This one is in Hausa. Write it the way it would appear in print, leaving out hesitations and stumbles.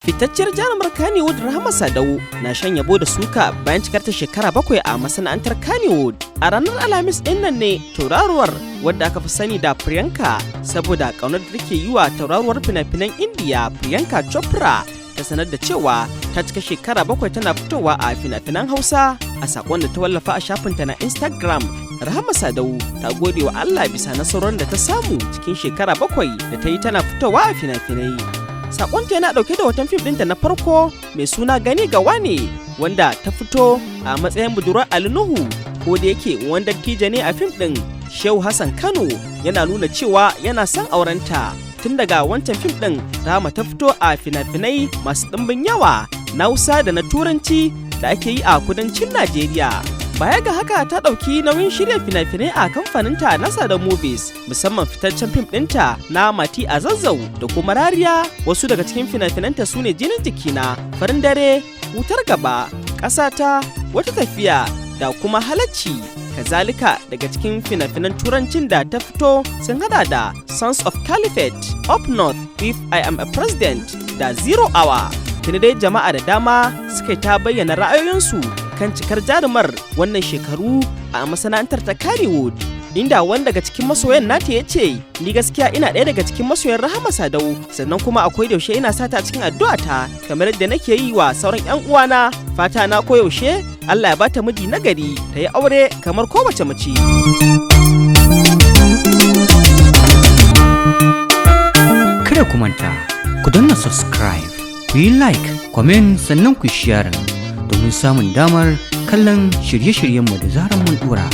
Fitacciyar jarumar Kannywood Rahama Sadau na shan yabo da suka bayan cikarta shekara 7 a masana'antar Kannywood. A ranar Alhamis ɗin nan ne tauraruwar, wadda aka fi sani da Priyanka saboda ƙaunar da take yi wa tauraruwar fina-finan Indiya Priyanka Chopra, ta sanar da cewa ta cika shekara 7 tana fitowa a fina-finan Hausa. A sakon da ta wallafa a shafinta na Instagram, Rahama Sadau ta gode wa Allah bisa nasarorin da ta samu cikin shekara 7 da ta yi tana fitowa a fina-finai. Sakonta yana dauke da hoton fim ɗinta na farko mai suna Gani Ga Wane, wanda ta fito a matsayin budurwar Ali Nuhu, ko da yake wanda dattijo ne a fim ɗin, Shehu Hassan Kano, yana nuna cewa yana son aurenta. Tun daga wancan fim ɗin, Rahama ta fito a fina-finai masu ɗimbin yawa na Hausa da na Turanci da ake yi a kudancin Najeriya. Baya ga haka, ta ɗauki nauyin shirya fina-finai a kamfaninta na Sada Movies, musamman fitaccen fim ɗinta na Mati a Zazzau da kuma Rariya. Wasu daga cikin fina-finanta su ne Jinin Jikina, Farin Dare, Wutar Gaba, Ƙasata, Wata Tafiya da kuma Halacci. Kazalika, daga cikin fina-finan Turancin da ta fito sun hada da Sons of Caliphate, Up North, If I Am a President da Zero Hour. Tuni dai jama'a da dama suka ta bayyana ra'ayoyinsu kan cikar jarumar wannan shekaru a masana'antar ta Kannywood, inda wani daga cikin masoyan nata ya ce, "Ni gaskiya ina ɗaya daga cikin masoyan Rahama Sadau, sannan kuma akwai yaushe ina sata cikin addu'ata kamar yadda nake yi wa sauran 'yan uwana. Fata na koyaushe Allah ya bata miji nagari ta yi aure kamar kowace mace." Kada ku manta, ku danna subscribe, ku yi like, comment, sannan ku yi sharing domin samun damar kallon shirye-shiryenmu da zarar mun dora.